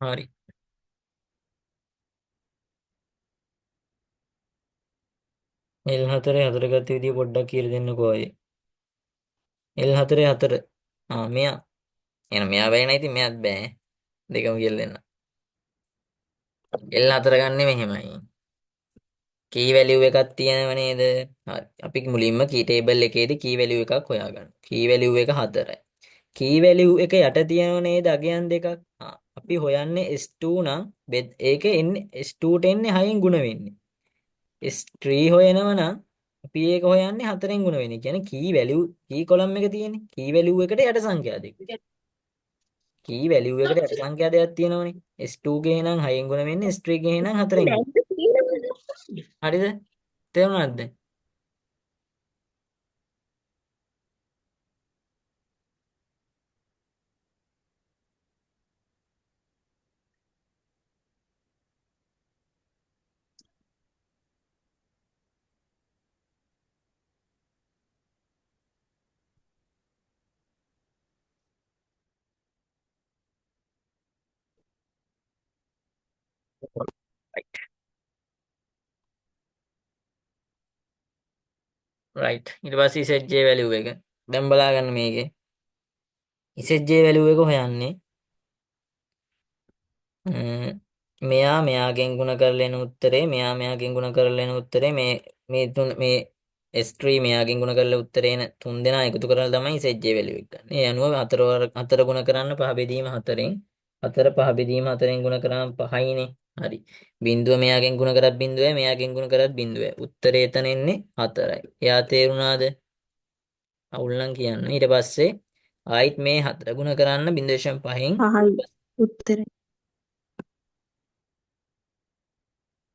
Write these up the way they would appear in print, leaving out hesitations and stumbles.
හරි. L4 4 ගත්ත විදිය පොඩ්ඩක් කියලා දෙන්නකෝ ආයේ. L4 4. ආ මෙයා. එහෙනම් මෙයා බැහැ නේද? ඉතින් මෙයාත් බෑ. දෙකම කියලා දෙන්න. L4 ගන්නෙ මෙහෙමයි. කී වැලියු එකක් තියෙනව නේද? හරි. අපි මුලින්ම කී ටේබල් එකේදී කී වැලියු එකක් හොයාගන්න. කී වැලියු එක 4යි. කී වැලියු එක යට තියෙනව නේද අගයන් දෙකක්? අපි හොයන්නේ S2 නම් ඒක එන්නේ S2 ට එන්නේ 6න් ගුණ වෙන්නේ. S3 හොයනව නම් අපි ඒක හොයන්නේ 4න් ගුණ වෙන්නේ. කියන්නේ කී වැලියු කී කොලම් එක තියෙන්නේ. කී වැලියු එකට යට සංඛ්‍යා දෙක. කී වැලියු එකට යට සංඛ්‍යා දෙකක් තියෙනවනේ. S2 ගේ නම් 6න් ගුණ වෙන්නේ, S3 ගේ නම් 4න් ගුණ. හරිද? තේරුණාද දැන්? Right. ඊට පස්සේ ZJ value එක. දැන් බලා ගන්න මේකේ. ZJ value එක හොයන්නේ. මෙයා මෙයාගෙන් ගුණ කරලා එන උත්තරේ, මෙයා මෙයාගෙන් ගුණ කරලා එන උත්තරේ, මේ තුන, මේ S3 මෙයාගෙන් ගුණ කරලා උත්තරේ එන තුන් දෙනා එකතු කරලා තමයි ZJ value එක ගන්න. ඒ අනුව හතර ගුණ කරන්න පහ බෙදීම හතරෙන්, හතර පහ බෙදීම හතරෙන් ගුණ කරාම පහයිනේ. හරි. බිංදුව මෙයාගෙන් ගුණ කරත් බිංදුවයි, මෙයාගෙන් ගුණ කරත් බිංදුවයි. උත්තරේ එතන එන්නේ 4යි. එයා තේරුණාද? අවුල් නම් කියන්න. ඊට පස්සේ ආයිත් මේ හතර ගුණ කරන්න බිංදුව දශම පහෙන් පහයි උත්තරේ.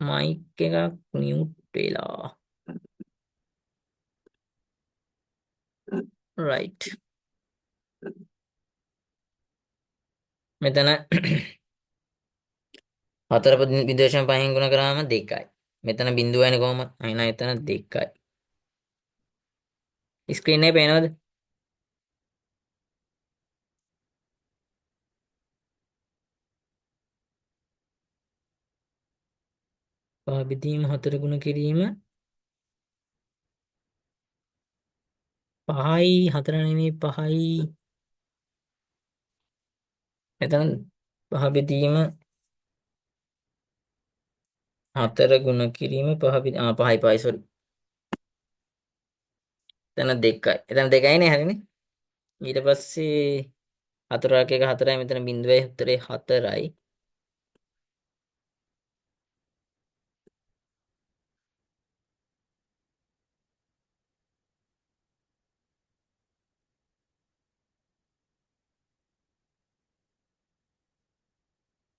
මයික් එකක් මියුට් වෙලා. රයිට්. මෙතන හතර බිංදුව දශම පහෙන් ගුණ කරාම දෙකයි. මෙතන බිංදුව එන්නේ කොහමද? එහෙනම් එතන දෙකයි. ස්ක්‍රීන් එකේ පේනවද? පහ බෙදීම හතර ගුණ කිරීම පහයි, හතර නෙමෙයි පහයි. මෙතන පහ බෙදීම හතර ගුණ කිරීම පහ පහයි, පහයි, සෝරි. එතන දෙකයි. එතන දෙකයි නේ, හරිනේ. ඊට පස්සේ හතරක් එක හතරයි, මෙතන බිංදුවයි උත්තරේ හතරයි.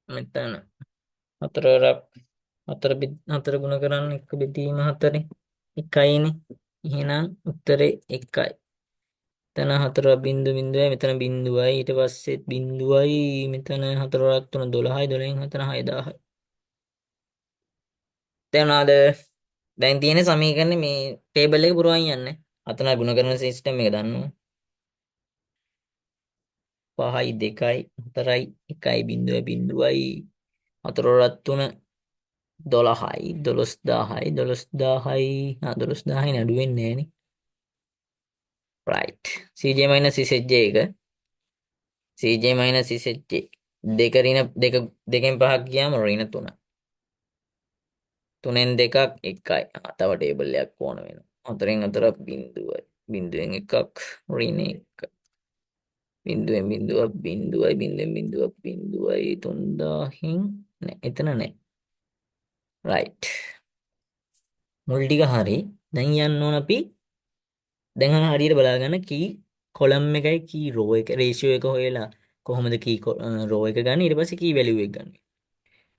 මෙතන හතරක් හතර හතර ගුණ කරන්න එක බෙදීම හතරේ එකයිනේ. එහෙනම් උත්තරේ එකයි. එතන හතර බිංදු බිංදුවයි, මෙතන බිංදුවයි, ඊට පස්සෙත් බිංදුවයි, මෙතන හතරක් තුන දොළහයි, දොළහෙන් හතර හයදාහයි. තේරුණාද? දැන් තියෙන සමීකරණේ මේ ටේබල් එක පුරවන් යන්නේ. අතන ගුණ කරන සිස්ටම් එක දන්නවා. පහයි දෙකයි හතරයි එකයි බිංදුවයි බිංදුවයි හතර වරක් තුන දොළහයි දොළොස්දාහයි දොළොස්දාහයි. දොළොස්දාහයි නඩු වෙන්නේ නෑනේ. Right. CJ minus ZJ එක. CJ minus ZJ. දෙක ඍණ දෙක, දෙකෙන් පහක් ගියාම ඍණ තුනයි. තුනෙන් දෙකක් එකයි. තව ටේබල් එකක් ඕන වෙනවා. හතරෙන් හතරක් බිංදුවයි. බිංදුවෙන් එකක් ඍණ එක. බිංදුවෙන් බිංදුවක් බිංදුවයි. බිංදුවෙන් බිංදුවක් බිංදුවයි. තුන්දාහෙන් නෑ, එතන නෑ. Right. මුල් ටික හරි. දැන් යන්න ඕන අපි. දැන් අන්න හරියට බලා ගන්න කී කොලම් එකයි කී රෝ එක රේෂියෝ එක හොයලා කොහොමද කී රෝ එක ගන්න, ඊට පස්සේ කී වැලියු එක ගන්න.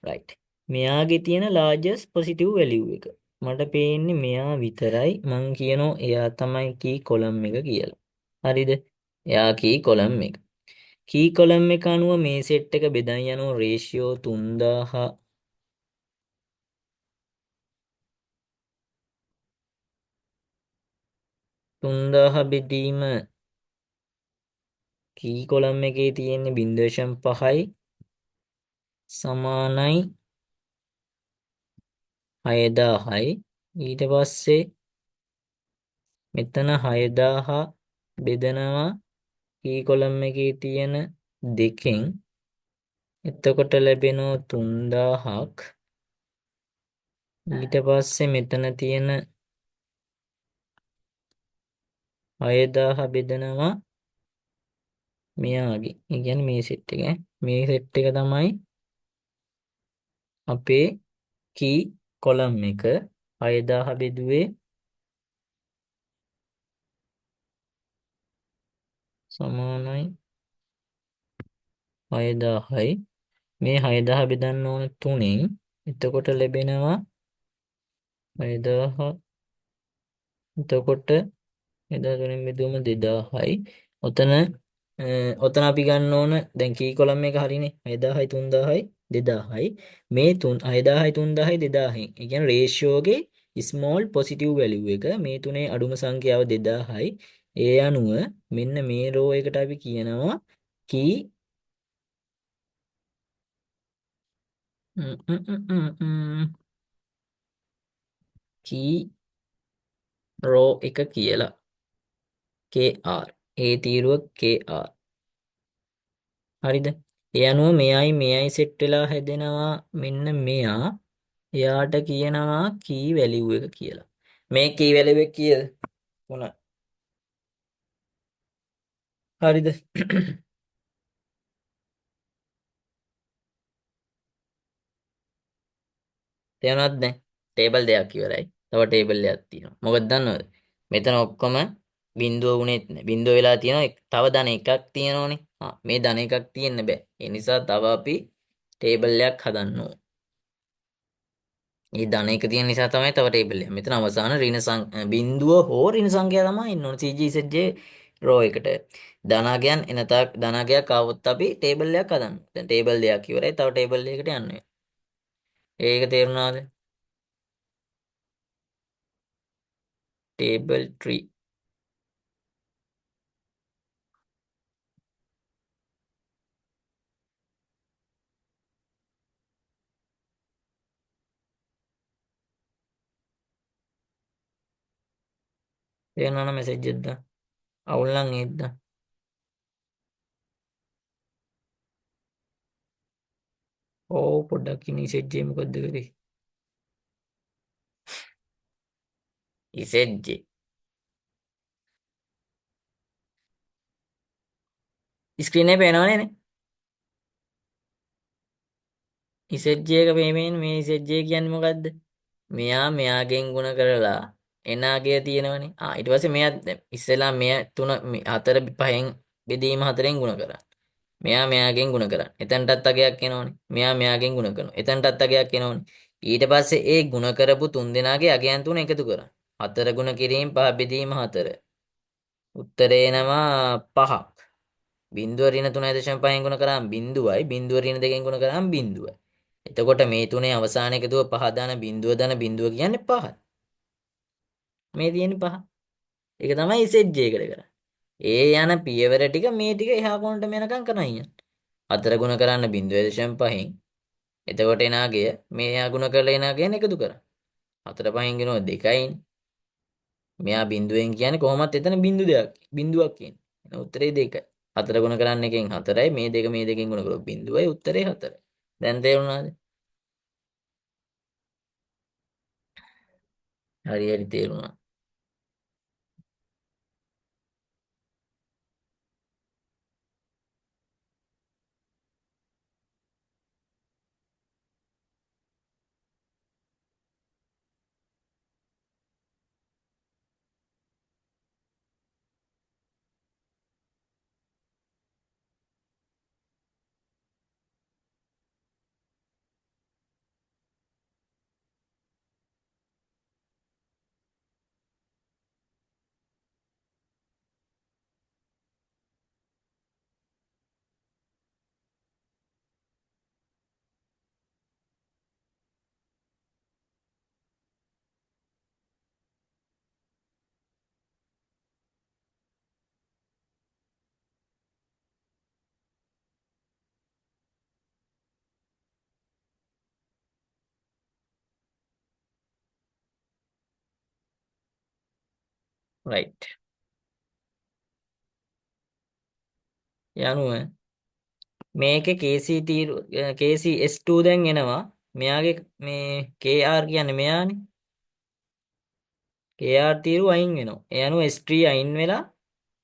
රයිට්. මෙයාගේ තියෙන largest positive value එක මට පේන්නේ මෙයා විතරයි. මං කියනවා එයා තමයි කී කොලම් එක කියලා. හරිද? එයා කී කොලම් එක. කී කොලම් එක අනුව මේ සෙට් එක බෙදන් යනවා රේෂියෝ තුන්දාහ තුන්දාහ බෙදීම කී කොලම් එකේ තියෙන්නේ බිංදුව දශම පහයි. සමානයි 6000යි. ඊට පස්සේ මෙතන 6000 බෙදනවා කී කොලම් එකේ තියෙන දෙකෙන්. එතකොට ලැබෙනවා 3000ක්. ඊට පස්සේ මෙතන තියෙන 6000 බෙදනවා මෙයාගේ. ඒ කියන්නේ මේ සෙට් එක ඈ. මේ සෙට් එක තමයි අපේ කී කොලම් එක. 6000 බෙදුවේ සමානයි 6000යි. මේ 6000 බෙදන්න ඕන තුනෙන්. එතකොට ලැබෙනවා 6000. එතකොට එදා තුනෙන් බෙදුවම 2000යි. ඔතන අපි ගන්න ඕන දැන් කී කොලම් එක හරිනේ. 6000යි 3000යි 2000යි. මේ තුන් 6000යි 3000යි 2000යි. ඒ කියන්නේ රේෂියෝ එකේ ස්මෝල් පොසිටිව් වැලියු එක මේ තුනේ අඩුම සංඛ්‍යාව 2000යි. ඒ අනුව මෙන්න මේ රෝ එකට අපි කියනවා කී කී රෝ එක කියලා. KR. ඒ තීරුව KR. හරිද? ඒ අනුව මෙයයි මෙයයි සෙට් වෙලා හැදෙනවා මෙන්න මෙයා. එයාට කියනවා කී වැලියු එක කියලා. මේ කී වැලියු එක කීයද? 3. හරිද? තේරුණාද දැන්? ටේබල් දෙකක් ඉවරයි. තව ටේබල් එකක් තියෙනවා. මොකද දන්නවද? මෙතන ඔක්කොම බිඳුව වුණෙත් නෑ. බිඳුව වෙලා තියෙනවා. තව ධන එකක් තියෙනවනේ. මේ ධන එකක් තියෙන්න බෑ. ඒ නිසා තව අපි ටේබල් එකක් හදන්න ඕන. මේ ධන එක තියෙන නිසා තමයි තව ටේබල් එක. මෙතන අවසාන ඍණ බිඳුව හෝ ඍණ සංඛ්‍යා තමයි එන්න ඕන. CG ZJ raw එකට. ධනාගයන් එන තාක් ධනාගයක් ආවොත් අපි ටේබල් එකක් හදන්න. දැන් ටේබල් දෙකක් ඉවරයි. තව ටේබල් එකකට යන්න වෙනවා. ඒක තේරුණාද? ටේබල් 3. තේරුණා නම් මැසේජ් එකක් දාන්න. අවුල් නම් ඒත් දාන්න. ඔව් පොඩ්ඩක් ඉන්න ඉසෙජ් එක මොකද්ද කරේ? ඉසෙජ් එක. ස්ක්‍රීන් එකේ පේනවනේ නේ? ඉසෙජ් එක මේ මේ ඉසෙජ් එක කියන්නේ මොකද්ද? මෙයා මෙයාගෙන් ගුණ කරලා එනාගේ තියෙනවනේ. ඊට පස්සේ මෙයා දැන් ඉස්සෙල්ලා මෙයා තුන, මේ හතර පහෙන් බෙදීම හතරෙන් ගුණ කරා. මෙයා මෙයාගෙන් ගුණ කරා. එතනටත් අගයක් එනවනේ. මෙයා මෙයාගෙන් ගුණ කරනවා. එතනටත් අගයක් එනවනේ. ඊට පස්සේ ඒ ගුණ කරපු තුන් දෙනාගේ අගයන් තුන එකතු කරා. හතර ගුණ කිරීම පහ බෙදීම හතර. උත්තරේ එනවා පහක්. බිංදුව ඍණ තුනයි දශම පහෙන් ගුණ කරාම බිංදුවයි. බිංදුව ඍණ දෙකෙන් ගුණ කරාම බිංදුවයි. එතකොට මේ තුනේ අවසාන එකතුව පහ ධන බිංදුව ධන බිංදුව කියන්නේ පහයි. මේ තියෙන්නේ පහ. ඒක තමයි ඉසෙජ් එකට කරන්නේ. ඒ යන පියවර ටික මේ ටික එහා කොනට මෙනකම් කරන් යන්න. හතර ගුණ කරන්න බිංදුව දශම පහෙන්. එතකොට එන අගය මේ එහා ගුණ කරලා එන අගයන් එකතු කරන්න. හතර පහෙන් ගෙනුවා දෙකයිනේ. මෙයා බිංදුවෙන් කියන්නේ කොහොමත් එතන බිංදු දෙකක්. බිංදුවක් කියන්නේ. එන උත්තරේ දෙකයි. හතර ගුණ කරන්න එකෙන් හතරයි. මේ දෙක මේ දෙකෙන් ගුණ කරොත් බිංදුවයි. උත්තරේ හතරයි. දැන් තේරුණාද? හරි හරි තේරුණා. රයිට්. යනුව මේකේ KC තීරු KCS2 දැන් එනවා. මෙයාගේ මේ KR කියන්නේ මෙයානේ. KR තීරු අයින් වෙනවා. ඒ අනුව S3 අයින් වෙලා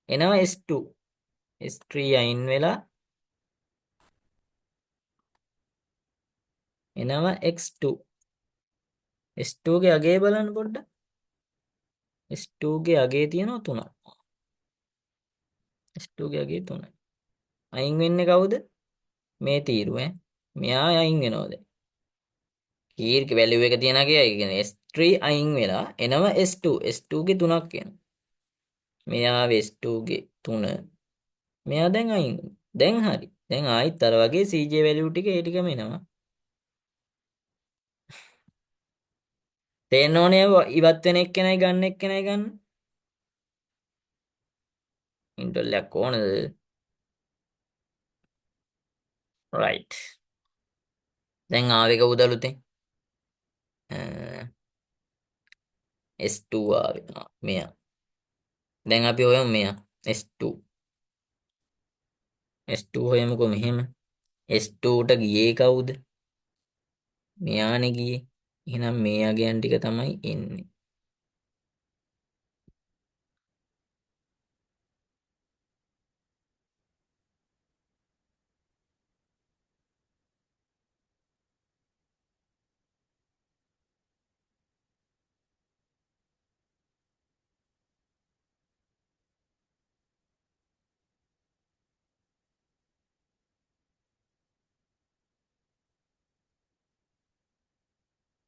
එනවා S2. S3 අයින් වෙලා එනවා X2. S2 ගේ අගය බලන්න පොඩ්ඩක්. S2 ගේ අගය තියෙනවා 3ක්. S2 ගේ අගය 3යි. අයින් වෙන්නේ කවුද? මේ තීරුව ඈ. මෙයා අයින් වෙනවා දැන්. කීර්ගේ වැලියු එක තියන අගය, ඒ කියන්නේ S3 අයින් වෙලා එනවා S2. S2 ගේ 3ක් එනවා. මෙයා S2 ගේ 3. මෙයා දැන් අයින් වුණා. දැන් හරි. දැන් ආයිත් අර වගේ CJ value ටික ඒ ටිකම එනවා. තේරෙන්න ඕනේ ඉවත් වෙන එක්කෙනයි ගන්න එක්කෙනයි ගන්න. ඉන්ටර්වල් එකක් ඕනද? රයිට්. දැන් ආවේ කවුද අලුතෙන්? S2 ආවේ. මෙයා. දැන් අපි හොයමු මෙයා. S2. S2 හොයමුකෝ මෙහෙම. S2 ට ගියේ කවුද? මෙයානේ ගියේ. එහෙනම් මේ අගයන් ටික තමයි එන්නේ.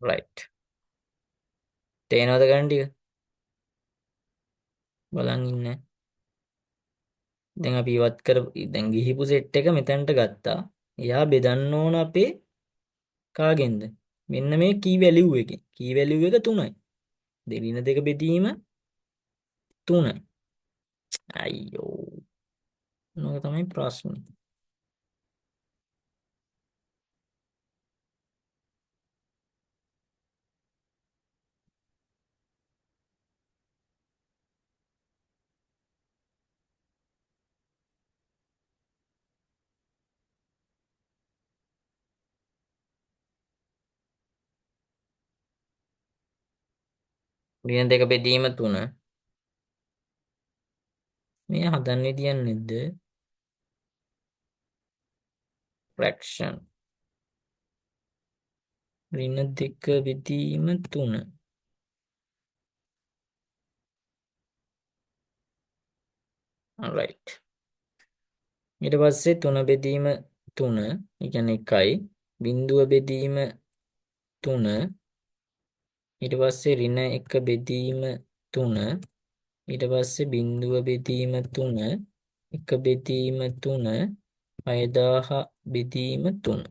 රයිට්. තේනවද ගණන් ටික? බලන් ඉන්න. දැන් අපි ඉවත් කර දැන් ගිහිපු සෙට් එක මෙතනට ගත්තා. එයා බෙදන්න ඕන අපේ කාගෙන්ද? මෙන්න මේ කී වැලියු එකෙන්. කී වැලියු එක 3යි. දෙලින දෙක බෙදීම 3යි. අයියෝ. මොකද තමයි ප්‍රශ්නේ. ඍණ දෙක බෙදීම 3. මේ හදන්න විදියක් නැද්ද? ෆ්‍රැක්ෂන්. ඍණ දෙක බෙදීම 3. Alright. ඊට පස්සේ 3 බෙදීම 3, ඒ කියන්නේ 1යි. බිංදුව බෙදීම 3. ඊට පස්සේ ඍණ 1 බෙදීම 3. ඊට පස්සේ බිංදුව බෙදීම 3. 1 බෙදීම 3. 6000 බෙදීම 3.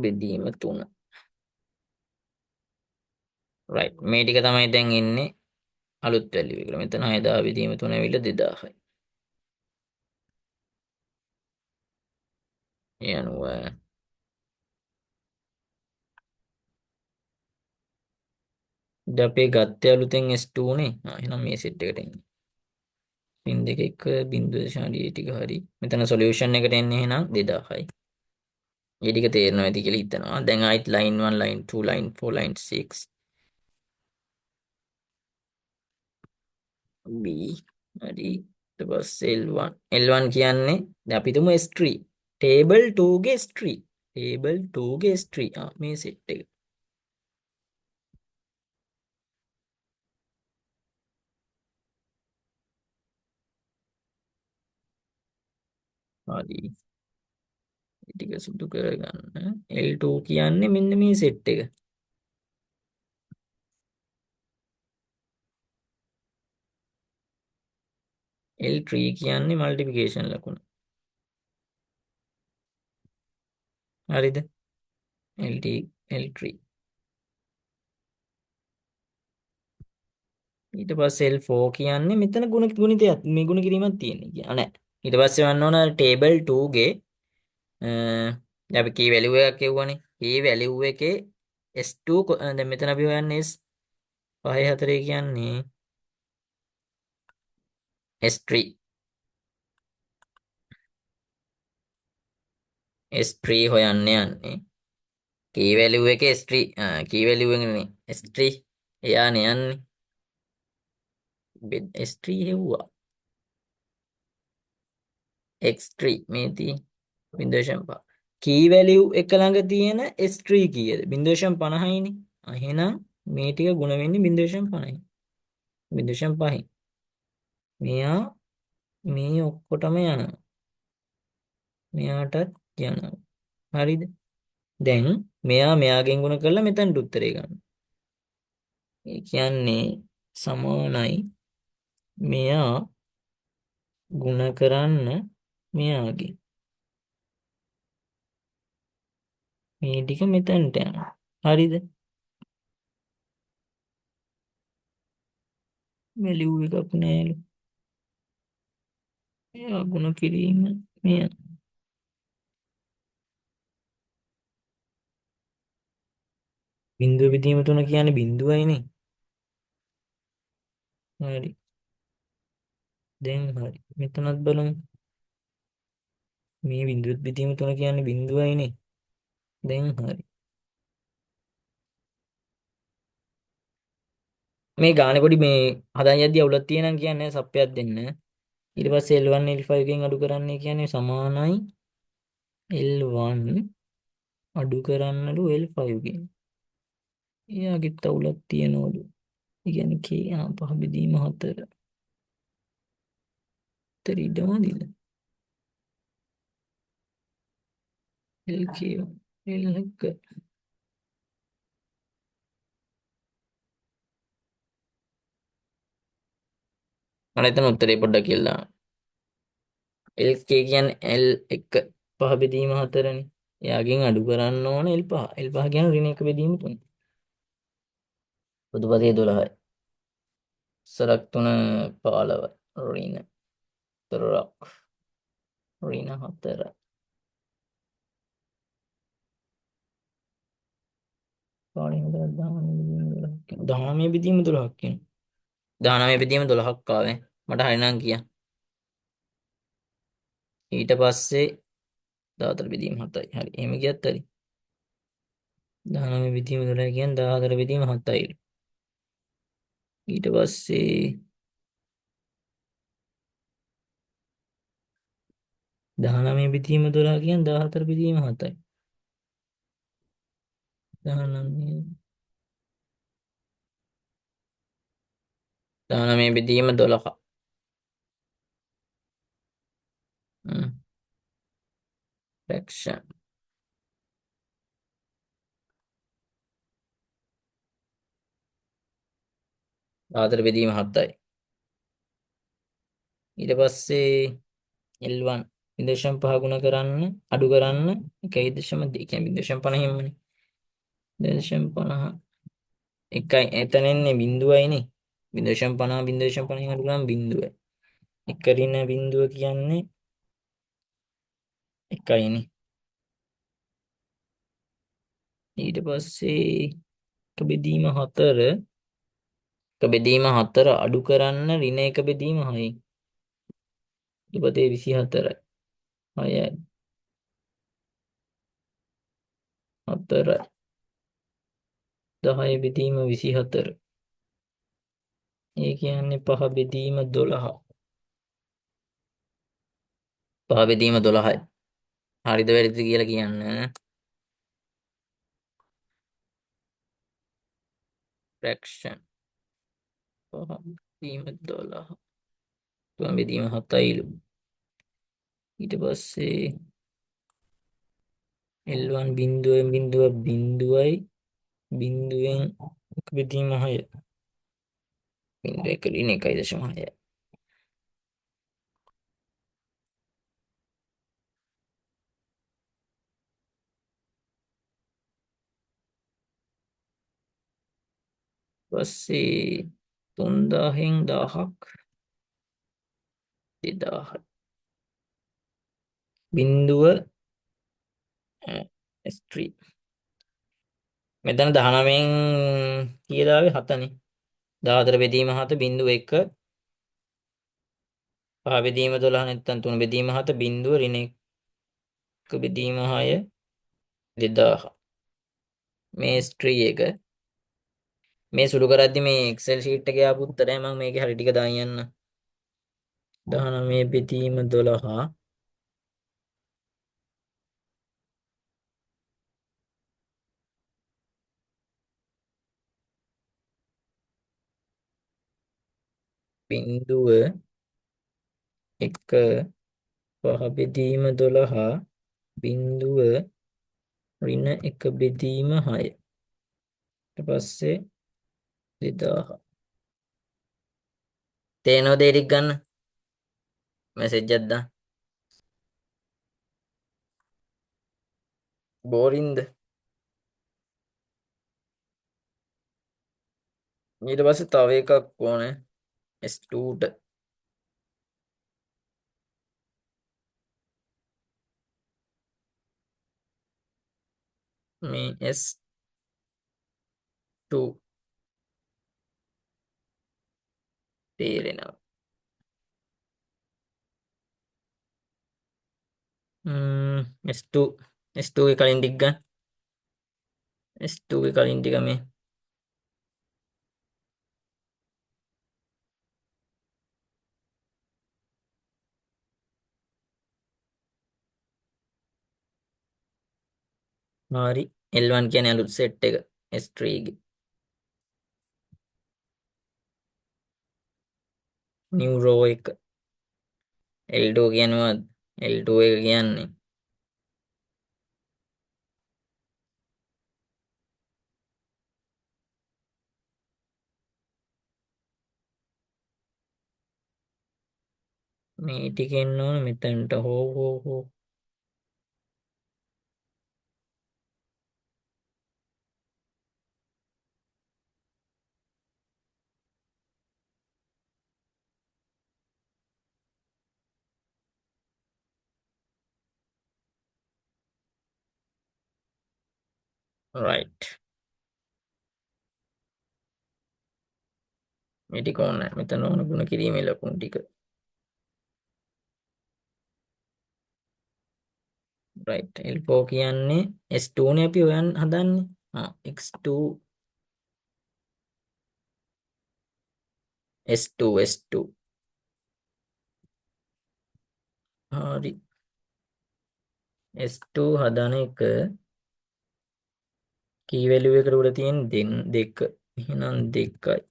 බෙදීම 3. රයිට්. මේ ටික තමයි දැන් එන්නේ අලුත් වැලියු එකට. මෙතන 6000 බෙදීම 3 ඇවිල්ලා 2000යි. ඒ අනුව දැන් අපි ගත්තේ අලුතෙන් S2 නේ. එහෙනම් මේ සෙට් එකට එන්නේ. පින් දෙක එක බිංදුව දශම ඒ ටික හරි. මෙතන සොලියුෂන් එකට එන්නේ එහෙනම් 2000යි. මේ ටික තේරෙනවා ඇති කියලා හිතනවා. දැන් ආයිත් line 1, line 2, line 4, line 6 B හරි. ඊට පස්සේ L1. L1 කියන්නේ දැන් අපි හිතමු S3. Table 2 ගේ S3. Table 2 ගේ S3. මේ සෙට් එක. හරි. ඒ ටික සුදු කරගන්න. L2 කියන්නේ මෙන්න මේ සෙට් එක. L3 කියන්නේ මල්ටිප්ලිකේෂන් ලකුණ. හරිද? LT L3. ඊට පස්සේ L4 කියන්නේ මෙතන ගුණ ගුණිතයක් මේ ගුණ කිරීමක් තියෙන්නේ කියලා. නෑ. ඊට පස්සේ වන්න ඕන ටේබල් 2 ගේ දැන් අපි කී වැලියු එකක් කියවුවනේ. කී වැලියු එකේ S2 දැන් මෙතන අපි හොයන්නේ S 5 4 කියන්නේ S3. S3 හොයන්න යන්නේ. කී වැලියු එකේ S3 කී වැලියු එකනේ S3 එයානේ යන්නේ. S3 හෙව්වා. X3 මේ තියෙන්නේ 0.5. කී වැලියු එක ළඟ තියෙන S3 කීයද? 0.50යිනේ. එහෙනම් මේ ටික ගුණ වෙන්නේ 0.50යි. 0.5යි. මෙයා මේ ඔක්කොටම යනවා. මෙයාටත් යනවා. හරිද? දැන් මෙයා මෙයාගෙන් ගුණ කරලා මෙතනට උත්තරේ ගන්න. ඒ කියන්නේ සමානයි මෙයා ගුණ කරන්න මෙයාගෙන්. මේ ටික මෙතනට යනවා. හරිද? වැලියු එකක් නෑලු. එයා ගුණ කිරීම මෙයා. බිංදුව බෙදීම තුන කියන්නේ බිංදුවයිනේ. හරි. දැන් හරි. මෙතනත් බලමු. මේ බිංදුව බෙදීම තුන කියන්නේ බිංදුවයිනේ. දැන් හරි. මේ ගානේ පොඩි මේ හදන් යද්දි අවුලක් තියෙනම් කියන්නේ සප්පයක් දෙන්න. ඊට පස්සේ L1 L5 එකෙන් අඩු කරන්නේ කියන්නේ සමානයි L1 අඩු කරන්නලු L5 ගෙන්. එයාගෙත් අවුලක් තියෙනවලු. ඒ කියන්නේ K පහ බෙදීම 4. උත්තර ඉඩමදිද? LK L1 මම එතන උත්තරේ පොඩ්ඩක් කියලා දාන්න. LK කියන්නේ L1 පහ බෙදීම 4නේ. එයාගෙන් අඩු කරන්න ඕන L5. L5 කියන්නේ ඍණ 1 බෙදීම 3. පොදුපතේ 12යි. සරක් 3 15යි. ඍණ 4ක් ඍණ 4. පාඩේ හදලා 19 බෙදීම 12ක් කියනවා. 19 බෙදීම 12ක් ආවේ. මට හරිනම් කියන්න. ඊට පස්සේ 14 බෙදීම 7යි. හරි. එහෙම ගියත් හරි. 19 බෙදීම 12 කියන්නේ 14 බෙදීම 7යි. ඊට පස්සේ 19 බෙදීම 12 කියන්නේ 14 බෙදීම 7යි. 19 බෙදීම 12. ෆ්‍රැක්ෂන් 14 බෙදීම 7යි. ඊට පස්සේ L1 0.5 ගුණ කරන්න අඩු කරන්න 1.2 කියන්නේ 0.50යිමනේ. 0.50 එකයි එතන එන්නේ බිංදුවයිනේ. 0.50 0.50 අඩු කරාම බිංදුවයි. එක ඍණ බිංදුව කියන්නේ එකයිනේ. ඊට පස්සේ එක බෙදීම 4 එක බෙදීම 4 අඩු කරන්න ඍණ එක බෙදීම 6. ඊට පස්සේ 24යි. 6යි 4යි 10 බෙදීම 24. ඒ කියන්නේ 5 බෙදීම 12. 5 බෙදීම 12යි. හරිද වැරදිද කියලා කියන්න. ෆ්‍රැක්ෂන් 5 බෙදීම 12. 3 බෙදීම 7යිලු. ඊට පස්සේ L1 බිංදුවෙන් බිංදුව බිංදුවයි බිංදුවෙන් එක බෙදීම 6. බිංදුව එක ඍණ 1.6. පස්සේ 3000න් 1000ක් 2000යි. බිංදුව S3 මෙතන 19න් කීයද ආවේ 7නේ 14 බෙදීම 7 බිංදුව 1 5 බෙදීම 12 නැත්තම් 3 බෙදීම 7 බිංදුව ඍණ 1 බෙදීම 6 2000 මේ S3 එක මේ සුළු කරද්දි මේ Excel sheet එකේ ආපු උත්තරය මම මේකේ හරි ටික දාන් යන්න 19 බෙදීම 12 බිංදුව 1 5 බෙදීම 12 බිංදුව ඍණ 1 බෙදීම 6 ඊට පස්සේ 2000 තේනවද ඒ ටික ගන්න මැසේජ් එකක් දාන්න බෝරින්ද ඊට පස්සේ තව එකක් ඕනේ S2 ට මේ S2 තේරෙනවා S2 S2 ගේ කලින් ටික ගන්න S2 ගේ කලින් ටික මේ හරි L1 කියන්නේ අලුත් සෙට් එක S3 ගේ නිව් රෝ එක L2 කියන්නේ මොකද්ද L2 එක කියන්නේ මේ ටික එන්න ඕන මෙතනට හෝ හෝ හෝ right මේ ටික ඕනේ නැහැ. මෙතන ඕන ගුණ කිරීමේ ලකුණු ටික right L4 කියන්නේ S2 නේ අපි හොයන් හදන්නේ ආ X2 S2 S2 හරි S2 හදන එක කී වැලියු එකට උඩ තියෙන දෙක එහෙනම් 2යි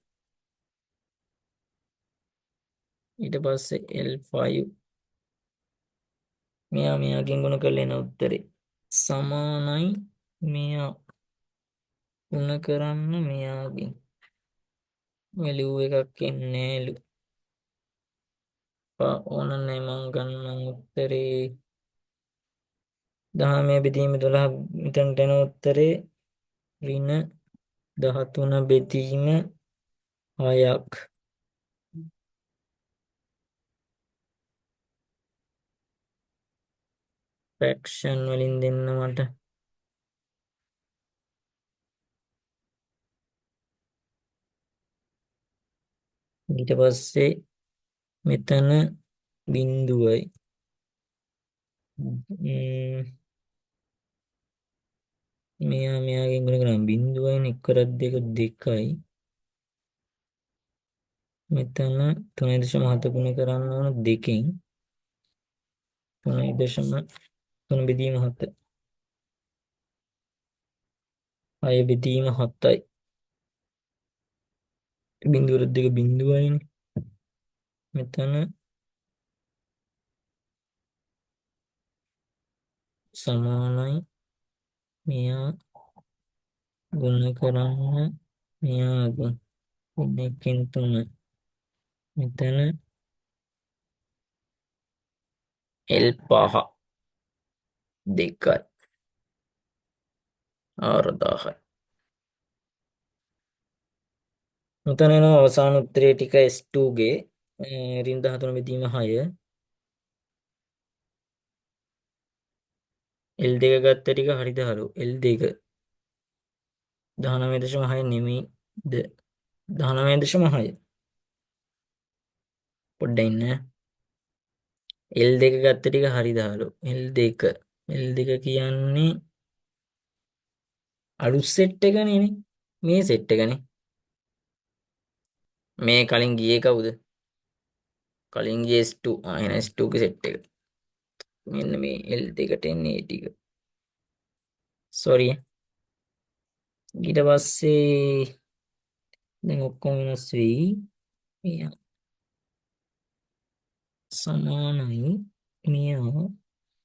ඊට පස්සේ L5 මෙයා මෙයාගෙන් ගුණ කරලා එන උත්තරේ සමානයි මෙයා ගුණ කරන්න මෙයාගෙන් වැලියු එකක් එන්නේ නෑලු ඕන නෑ මං ගන්නම් උත්තරේ 19 බෙදීම 12 මෙතනට එන උත්තරේ ඍණ 13 බෙදීම 6ක් ෆ්‍රැක්ෂන් වලින් දෙන්න මට ඊට පස්සේ මෙතන බිංදුවයි මෙයා මෙයාගෙන් ගුණ කරාම බිංදුවයිනේ 1 කරක් 2 2යි මෙතන 3.7 ගුණ කරන්න ඕන දෙකෙන් 3.3 බෙදීම 7 6 බෙදීම 7යි බිංදුව දෙක බිංදුවයිනේ මෙතන සමානයි මෙයා ගුණ කරන්න මෙයාගෙන් දෙකෙන් 3 මෙතන L5 2යි 4000යි මෙතන එනවා අවසාන උත්තරේ ටික S2 ගේ ඍණ 13 බෙදීම 6 L2 ගත්ත ටික හරිද හලෝ L2 19.6 නෙමෙයිද? 19.6. පොඩ්ඩක් ඉන්න. L2 ගත්ත ටික හරිද හලෝ L2. L2 කියන්නේ අලුත් සෙට් එකනේ නේ. මේ සෙට් එකනේ. මේ කලින් ගියේ කවුද? කලින් ගියේ S2. ආ එහෙනම් S2 ගේ සෙට් එක. මෙන්න මේ L2ට එන්නේ ඒ ටික. සෝරි. ඊට පස්සේ දැන් ඔක්කොම වෙනස් වෙයි. මෙයා සමානයි මෙයා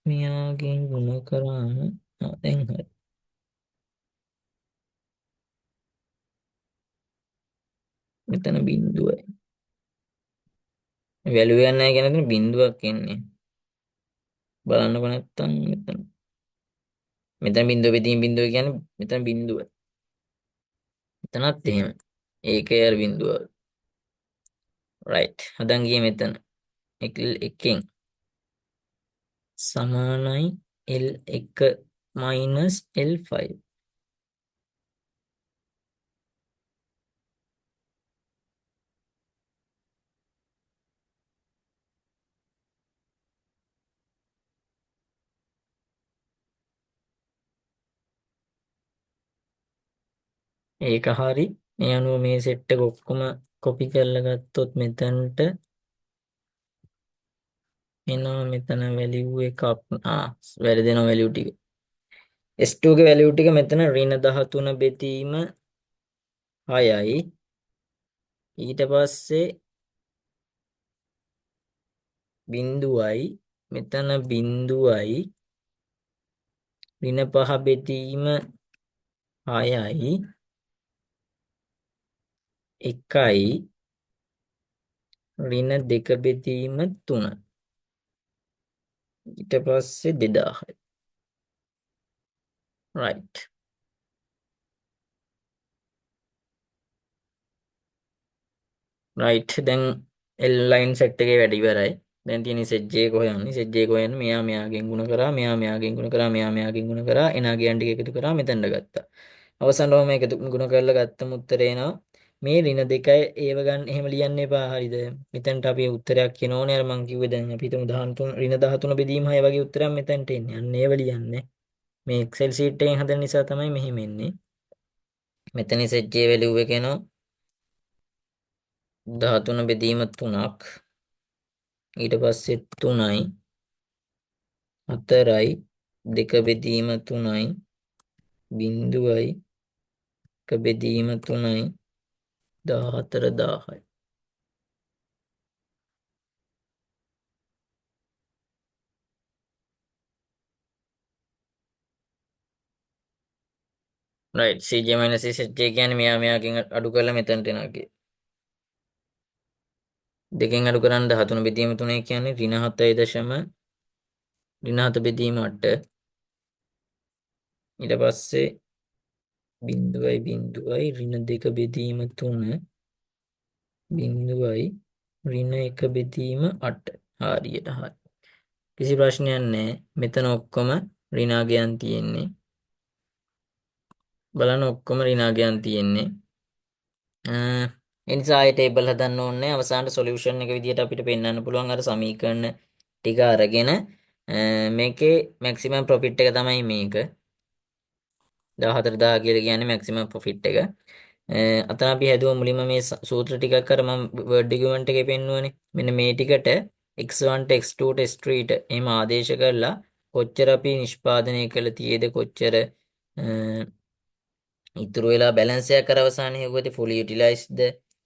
මෙයාගෙන් ගුණ කරාම දැන් හරි. මෙතන බිඳුවයි. වැලියු එකක් නැහැ කියන එතන බිඳුවක් එන්නේ. බලන්නකො නැත්තම් මෙතන. මෙතන බිඳුව බෙදීම බිඳුව කියන්නේ මෙතන බිඳුව. මෙතනත් එහෙම. ඒකේ අර බිඳුව. රයිට්. හදන් ගියේ මෙතන. එකෙන් සමානයි L1 minus L5. ඒක හරි. මේ අනුව මේ සෙට් එක ඔක්කොම කොපි කරලා ගත්තොත් මෙතනට එනවා මෙතන වැලියු එකක්. වැරදෙනවා වැලියු ටික. S2 ගේ වැලියු ටික මෙතන ඍණ 13 බෙදීම 6යි. ඊට පස්සේ බිඳුවයි මෙතන බිඳුවයි ඍණ 5 බෙදීම 6යි 1යි ඍණ 2 බෙදීම 3. ඊට පස්සේ 2000යි. රයිට්. රයිට්. දැන් L line set එකේ වැඩ ඉවරයි. දැන් තියෙන ZJ කොහොයන්නේ? ZJ කොහොයන්නේ? මෙයා මෙයාගෙන් ගුණ කරා, මෙයා මෙයාගෙන් ගුණ කරා, මෙයා මෙයාගෙන් ගුණ කරා, එනාගේ ටික එකතු කරා, මෙතනට ගත්තා. අවසානට මේක ගුණ කරලා ගත්තම උත්තරේ එනවා. මේ ඍණ 2යි ඒව ගන්න එහෙම ලියන්න එපා. හරිද? මෙතනට අපි උත්තරයක් කියන ඕනේ. අර මං කිව්වේ දැන් අපි හිතමු 13 ඍණ 13 බෙදීම 6 වගේ උත්තරයක් මෙතනට එන්නේ. අන්න ඒව ලියන්නේ. මේ Excel sheet එකෙන් හදන නිසා තමයි මෙහෙම එන්නේ. මෙතන ZJ value එක එනවා 13 බෙදීම 3ක්. ඊට පස්සේ 3යි 4යි 2 බෙදීම 3යි බිංදුවයි 1 බෙදීම 3යි 14 1000යි. Right. CJ minus CJ කියන්නේ මෙයා මෙයාගෙන් අඩු කරලා මෙතනට එනවා කිය. දෙකෙන් අඩු කරන් 13 බෙදීම 3 කියන්නේ ඍණ 7 දශම ඍණ 7 බෙදීම 8. ඊට පස්සේ බිංදුවයි බිංදුවයි ඍණ 2 බෙදීම 3 බිංදුවයි ඍණ 1 බෙදීම 8. හරියට හරි. කිසි ප්‍රශ්නයක් නැහැ. මෙතන ඔක්කොම ඍණාගයන් තියෙන්නේ. බලන්න ඔක්කොම ඍණාගයන් තියෙන්නේ. ඒ නිසා ආයේ ටේබල් හදන්න ඕනේ නැහැ. අවසානට සොලියුෂන් එක විදියට අපිට පෙන්වන්න පුළුවන් අර සමීකරණ ටික අරගෙන මේකේ මැක්සිමම් ප්‍රොෆිට් එක තමයි මේක. 14000 කියලා කියන්නේ මැක්සිමම් ප්‍රොෆිට් එක. අතන අපි හැදුවා මුලින්ම මේ සූත්‍ර ටිකක් අර මම වර්ඩ් ඩොකියුමන්ට් එකේ පෙන්නුවනේ. මෙන්න මේ ටිකට x1 ට x2 ට s3 ට එහෙම ආදේශ කරලා කොච්චර අපි නිෂ්පාදනය කළ තියේද කොච්චර ඉතුරු වෙලා බැලන්ස් එකක් අර අවසානයේ හෙව්වද ෆුලි යුටිලයිස්ඩ්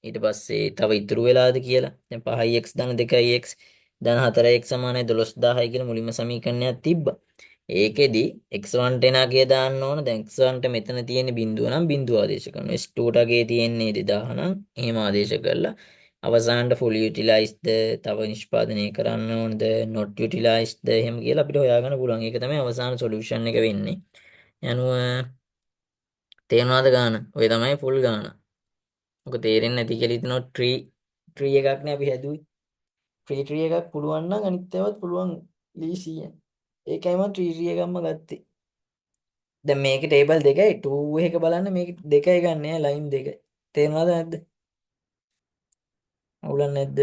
ඊට පස්සේ තව ඉතුරු වෙලාද කියලා. දැන් 5x ධන 2x ධන 4x සමානයි 12000යි කියලා මුලින්ම සමීකරණයක් තිබ්බා. ඒකෙදි x1 ට එන අගය දාන්න ඕන. දැන් x1 ට මෙතන තියෙන බිංදුව නම් බිංදුව ආදේශ කරනවා. s2 ට අගය තියෙන්නේ 2000 නම් එහෙම ආදේශ කරලා අවසානට ෆුලි යුටිලයිස්ඩ් තව නිෂ්පාදනය කරන්න ඕනද නොට් යුටිලයිස්ඩ් එහෙම කියලා අපිට හොයාගන්න පුළුවන්. ඒක තමයි අවසාන සොලියුෂන් එක වෙන්නේ. යනුව තේරුණාද ගාන? ඔය තමයි ෆුල් ගාන. ඔක තේරෙන්නේ නැති කියලා හිතනවා. ට්‍රී එකක් නේ අපි හැදුවේ. ට්‍රී එකක් පුළුවන් නම් අනිත් ඒවාත් පුළුවන් ලීසියෙන්. ඒකයි මම 3 3 එකක්ම ගත්තේ. දැන් මේකේ ටේබල් දෙකයි 2 එක බලන්න මේක දෙකයි ගන්න ඈ ලයින් දෙක. තේරුණාද නැද්ද? අවුලක් නැද්ද?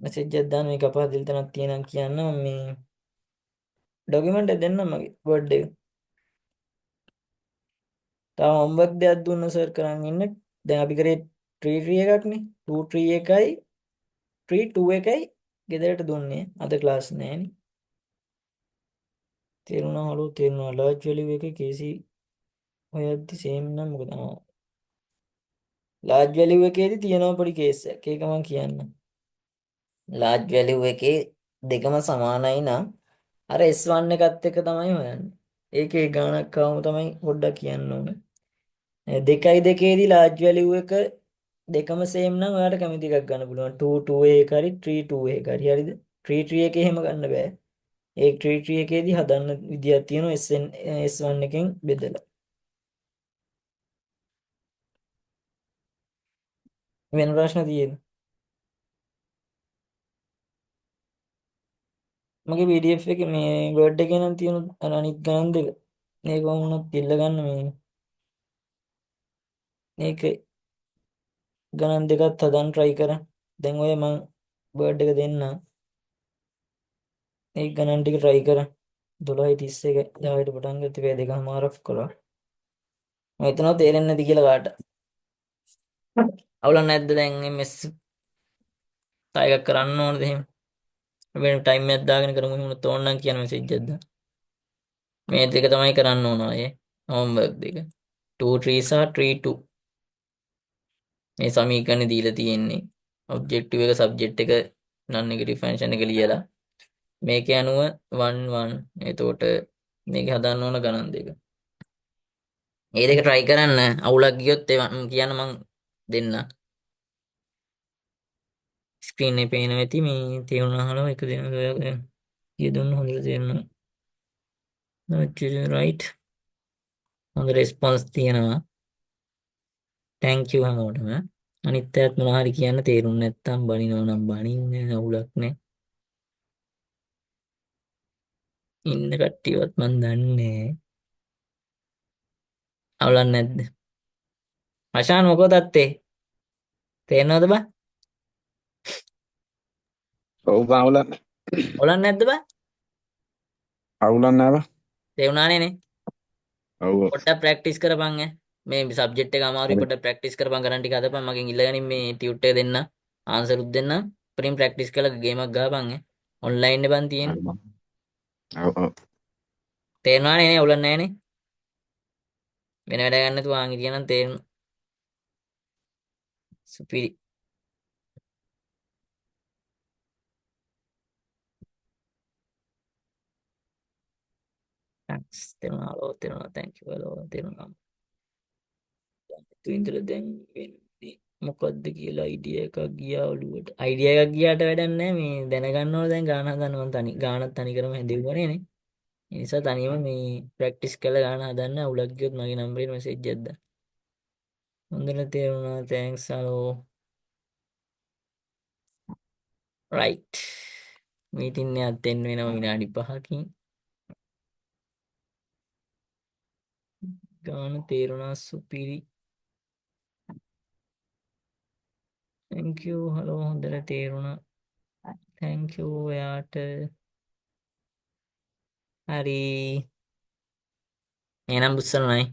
මැසේජ් එකක් දාන්න මේක අපහදිල් තැනක් තියෙනම් කියන්න මම මේ ඩොකියුමන්ට් එක දෙන්නම් මගේ වර්ඩ් එක. තව හෝම්වර්ක් දෙයක් දුන්න සර් කරන් ඉන්න. දැන් අපි කරේ 3 3 එකක් නේ. 2 3 එකයි 3 2 එකයි ගෙදරට දුන්නේ. අද ක්ලාස් නෑනේ. තේරුණා හලෝ තේරුණා. ලාර්ජ් වැලියු එකේ KC හොයද්දි සේම් නම් මොකද? ආ ලාර්ජ් වැලියු එකේදී තියෙනවා පොඩි කේස් එකක්. ඒක මං කියන්නම්. ලාර්ජ් වැලියු එකේ දෙකම සමානයි නම් අර S1 එකත් එක්ක තමයි හොයන්නේ. ඒකේ ගාණක් ආවම තමයි පොඩ්ඩක් කියන්න ඕන. දෙකයි දෙකේදී ලාර්ජ් වැලියු එක දෙකම සේම් නම් ඔයාලට කැමති එකක් ගන්න පුළුවන්. 2 2 එක හරි 3 2 එක හරි. හරිද? 3 3 එකේ එහෙම ගන්න බෑ. ඒ 3 3 එකේදී හදන්න විදියක් තියෙනවා SN S1 එකෙන් බෙදලා. වෙන ප්‍රශ්න තියෙන්නේ? මගේ PDF එකේ මේ Word එකේ නම් තියෙන අර අනිත් ගණන් දෙක. මේක කොහොම වුණත් ඉල්ල ගන්න මේ මේක ගණන් දෙකත් හදන්න try කරන්න. දැන් ඔය මං Word එක දෙන්නම්. මේ ගණන් ටික try කරන්න. 12:31 10ට පටන් ගත්තේ පැය දෙකමාරක් කරා. මම හිතනවා තේරෙන්නේ නැති කියලා කාට. අවුලක් නැද්ද දැන් MS තව එකක් කරන්න ඕනද එහෙම? වෙන ටයිම් එකක් දාගෙන කරමු එහෙම වුණොත් ඕන නම් කියන මැසේජ් එකක් දාන්න. මේ දෙක තමයි කරන්න ඕන ආයේ හෝම්වර්ක් දෙක. 2 3 සහ 3 2. මේ සමීකරණ දීලා තියෙන්නේ. ඔබ්ජෙක්ටිව් එක සබ්ජෙක්ට් එක නන් නෙගටිව් ෆන්ක්ෂන් එක ලියලා මේකේ අනුව 1 1 එතකොට මේක හදන්න ඕන ගණන් දෙක. මේ දෙක try කරන්න අවුලක් ගියොත් ඒ කියන්න මං දෙන්න. ස්ක්‍රීන් එකේ පේනවා ඇති මේ තේරුණා අහනවා එක දෙන කිය දුන්න හොඳට තේරුණා. Not right. හොඳ රෙස්පොන්ස් තියෙනවා. Thank you හැමෝටම. අනිත් අයත් මොනවා හරි කියන්න තේරුම් නැත්තම් බනිනවා නම් බනින්න අවුලක් නෑ. ඉන්න කට්ටියවත් මන් දන්නේ නෑ. අවුලක් නැද්ද? අශාන් මොකෝ තත්තේ? තේරෙනවද බා? ඔව් බං අවුලක් නෑ. අවුලක් නැද්ද බා? අවුලක් නෑ බං. තේරුණානේ නේ? ඔව් ඔව්. පොඩ්ඩක් ප්‍රැක්ටිස් කරපන් ඈ. මේ සබ්ජෙක්ට් එක අමාරුයි හරි. පොඩ්ඩක් ප්‍රැක්ටිස් කරපන් ගණන් ටික හදපන් මගෙන් ඉල්ලගනින් මේ ටියුට් එක දෙන්න. ආන්සර් උත් දෙන්න. ප්‍රින් ප්‍රැක්ටිස් කරලා ගේමක් ගහපන් ඈ. ඔන්ලයින් නේ බං තියෙන්නේ. හරි බං. ඔව් ඔව්. තේරුණානේ නේ අවුලක් නෑනේ. වෙන වැඩ ගන්න නැතුව ආන් හිටියා නම් තේරෙනවා. සුපිරි. Thanks. තේරුණා හලෝ තේරුණා thank you hello තේරුණා. තු ඉඳලා දැන් වෙන්නේ මොකද්ද කියලා අයිඩියා එකක් ගියා ඔළුවට. අයිඩියා එකක් ගියාට වැඩක් නෑ මේ දැනගන්න ඕන දැන් ගාන හදන්න මං තනි ගානක් තනි කරම හැදෙව්වනේ නේ. ඒ නිසා තනියම මේ ප්‍රැක්ටිස් කරලා ගාන හදන්න අවුලක් ගියොත් මගේ නම්බරේට මැසේජ් එකක් දාන්න. හොඳට තේරුණා thanks hello. Right. Meeting එකක් දෙන්න වෙනවා විනාඩි 5කින්. ගාන තේරුණා සුපිරි. Thank you hello හොඳට තේරුණා. Thank you ඔයාට. හරි. එහෙනම් බුස්සලනයි.